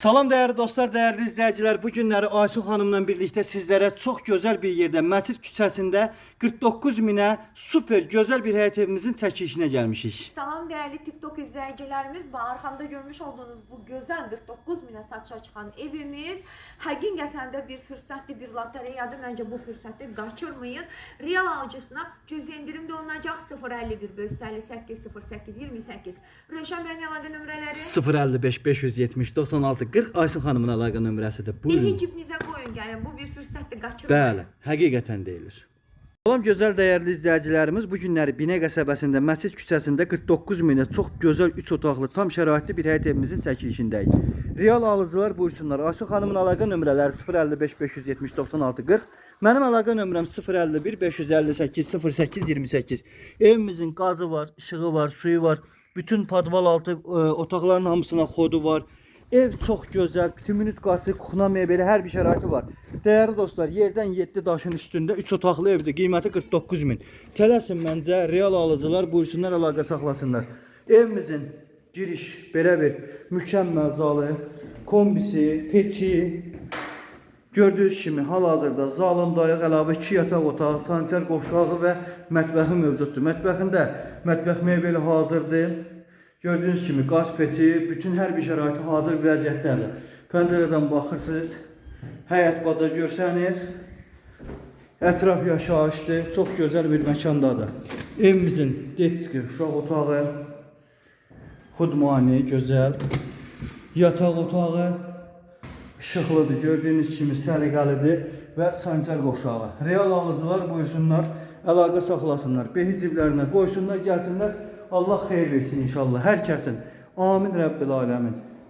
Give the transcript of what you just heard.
Salam dəyərli dostlar, dəyərli izləyicilər. Bu günləri Aysu xanımla birlikdə sizlərə çox gözəl bir yerdə, Məscid küçəsində 49 minə super gözəl bir həyət evimizin çəkilişinə gəlmişik. Salam değerli TikTok izleyicilerimiz. Arxamda görmüş olduğunuz bu gözəl 49 minə satışa çıxan evimiz həqiqətən də bir fürsətli bir lotereyadır. Məncə bu fürsəti qaçırmayın. Real alıcısına cüzi endirim də olunacaq 051 558 08 28. Rövşən bəyin əlaqə nömrələri 055 570 96 40 Aysu xanımın əlaqə nömrəsidir. Buyurun. Evi cibinizə qoyun gəlin. Bu bir fürsətdir, qaçırmayın. Bəli, həqiqətən deyilir. Salam gözəl dəyərli izləyicilərimiz. Bu günləri Binə qəsəbəsində Məscid küçəsində 49 minə çox gözəl 3 otaqlı tam şəraitli bir həyət evimizin çəkilişindəyik. Real alıcılar buyursunlar. Aysu xanımın əlaqə nömrələri 055 570 96 40. Mənim əlaqə nömrəm 051 558 08 28. Evimizin qazı var, işığı var, suyu var. Bütün podval altı otaqların hamısına xodu var. Ev çox gözəl, bütün qası, kuxna mebeli, hər bir şəraiti var. Dəyərli dostlar, yerdən 7 daşın üstündə 3 otaqlı evdir. Qiyməti 49 min. Tələsin məncə real alıcılar buyursunlar, əlaqə saxlasınlar. Evimizin giriş belə bir mükəmməl zalı, kombisi, peçi, gördüyünüz kimi hal-hazırda zalın dayaq əlavə 2 yataq otağı, sanitar qovşağı və mətbəxi mövcuddur. Mətbəxində mətbəx mebeli hazırdır. Gördüyünüz kimi qaz peçi, bütün hər bir şəraiti hazır bir vəziyyətdədir. Pəncərədən baxırsınız, həyət baca görsənir. Ətraf yaşayışdır, çox gözəl bir məkandadır. Evimizin detski uşaq otağı, xudmani, gözəl, yataq otağı, işıqlıdır, gördüyünüz kimi səliqəlidir və sanitar qovşağı. Real alıcılar buyursunlar, əlaqə saxlasınlar, behi ciblərinə qoysunlar, gəlsinlər. Allah xeyir versin inşallah hər kəsin. Amin Rəbbil aləmin.